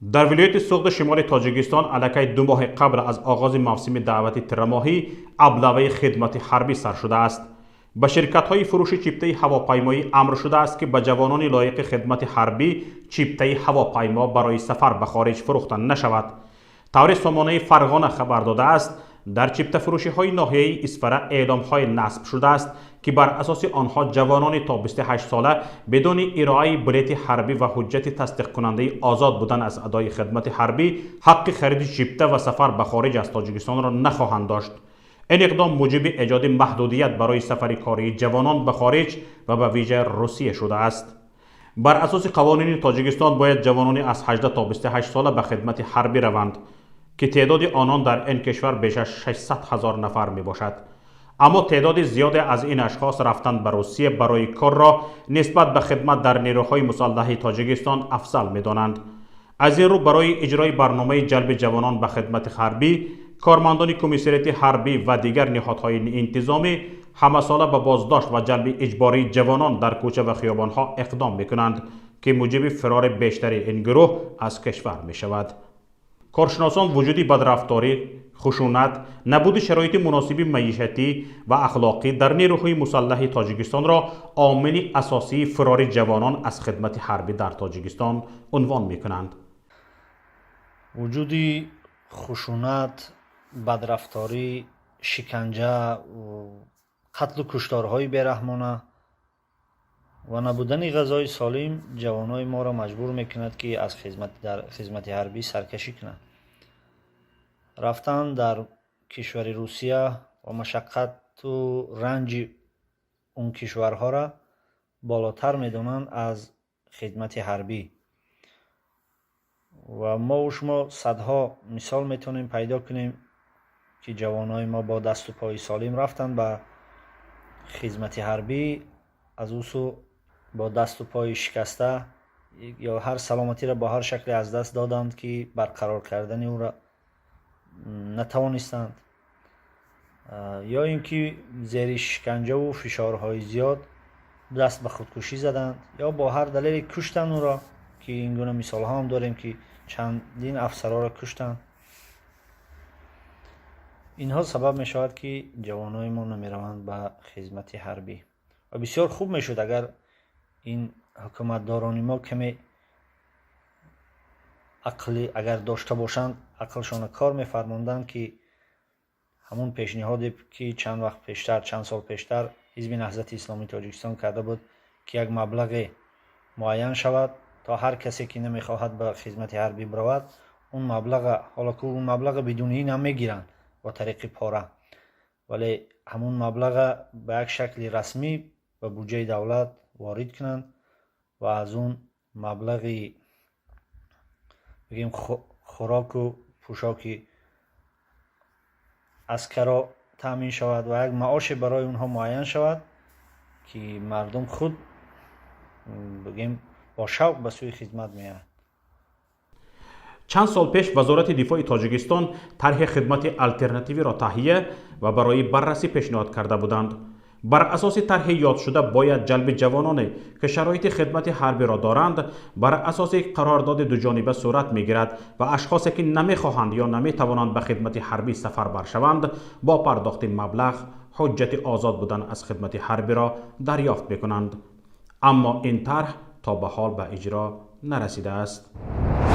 Дар вилояти Суғди шимоли Тоҷикистон аллакай 2 моҳи қабл аз оғози мавсими даъвати тирамоҳӣ аблаваи хидмати ҳарбӣ сар шудааст. Ба ширкатҳои фурӯши чиптаи ҳавопаймоӣ амр шудааст, ки ба ҷавонони лоиқи хидмати ҳарбӣ чиптаи ҳавопаймо барои сафар ба хориҷ фурӯхта нашавад. Тавре сомонаи Фарғона хабар додааст, дар чиптафурӯшиҳои ноҳияи Исфара эъломҳое насб шудааст, ки бар асоси онҳо ҷавонони то 28 сола бидуни ироаи билети ҳарбӣ ва ҳуҷҷати тасдиқкунандаи озод будан аз адои хидмати ҳарбӣ ҳаққи хариди чипта ва сафар ба хориҷ аз Тоҷикистонро нахоҳанд дошт. Ин иқдом муҷиби эҷоди маҳдудият барои сафари кории ҷавонон ба хориҷ ва ба вижа Русия шудааст. Бар асоси қавонини Тоҷикистон бояд ҷавонони аз 18 то 28 сола ба хидмати ҳарбӣ раванд, ки теъдоди онон дар ин кишвар беш аз 600 ҳазор нафар мебошад. Аммо теъдоди зиёде аз ин ашхос рафтан ба Русия барои корро нисбат ба хидмат дар нерӯҳои мусаллаҳи Тоҷикистон афзал медонанд. Аз ин рӯ барои иҷрои барномаи ҷалби ҷавонон ба хидмати ҳарбӣ кормандони комиссариати ҳарбӣ ва дигар ниҳодҳои интизомӣ ҳамасола ба боздошт ва ҷалби иҷбории ҷавонон дар кӯча ва хиёбонҳо иқдом мекунанд, ки муҷиби фирори бештари ин гурӯҳ аз кишвар мешавад. Коршиносон вуҷуди бадрафторӣ, хушунат, набуди шароити муносиби маишатӣ ва ахлоқӣ дар нерӯҳои мусаллаҳи Тоҷикистонро омили асосии фирори ҷавонон аз хидмати ҳарбӣ дар Тоҷикистон унвон мекунанд. Вуҷуди хушунат, бадрафторӣ, шиканҷа, қатлу кушторҳои бераҳмона ва набудани ғизои солим ҷавонони моро маҷбур мекунад, ки аз дар хизмати ҳарбӣ саркашӣ кунанд. Рафтан дар кишвари Русия ва машаққату ранҷи он кишварҳоро болотар медонанд аз хизмати ҳарбӣ. Ва мову шумо садҳо мисол метавонем пайдо кунем, ки ҷавонони мо бо дасту пои солим рафтанд ба хизмати ҳарбӣ, аз ӯ сӯ бо дасту пои шикаста ё ҳар саломатиро бо ҳар шакле аз даст доданд, ки барқарор кардани ӯро натавонистанд, ё ин ки зери шиканҷаву фишорҳои зиёд даст ба худкушӣ заданд ё бо ҳар далеле куштанд ӯро, ки ин гуна мисолҳо ҳам дорем, ки чандин афсарҳоро куштанд. Инҳо сабаб мешавад, ки ҷавонони мо намераванд ба хизмати ҳарбӣ. Ва бисёр хуб мешуд, агар ин ҳукуматдорони мо каме ақлӣ агар дошта бошанд, ақлшонро кор мефармонданд, ки ҳамун пешниҳоде, ки чанд вақт пештар, чанд сол пештар Ҳизби Наҳзати Исломии Тоҷикистон карда буд, ки як маблағе муайян шавад, то ҳар касе, ки намехоҳад ба хизмати ҳарбӣ биравад, он маблаға, ҳоло ки он маблаға бидуни ин ҳам мегиранд бо тариқи пора, вале ҳамун маблаға ба як шакли расмӣ ба буҷаи давлат ворид кунанд ва аз он маблағи, бигем, хӯроку пӯшоки аскаро таъмин шавад ва як маоше барои онҳо муайян шавад, ки мардум худ, бигем, бо шавқ ба сӯи хизмат меояд. Чанд сол пеш Вазорати дифои Тоҷикистон тарҳи хидмати алтернативиро таҳия ва барои баррасӣ пешниҳод карда буданд. Бар асоси тарҳи ёдшуда бояд ҷалби ҷавононе, ки шароити хидмати ҳарбиро доранд, бар асоси қарордоди дуҷониба сурат мегирад ва ашхосе, ки намехоҳанд ё наметавонанд ба хидмати ҳарбӣ сафарбар шаванд, бо пардохти маблағ ҳуҷҷати озод будан аз хидмати ҳарбиро дарёфт мекунанд. Аммо ин тарҳ то ба ҳол ба иҷро нарасидааст.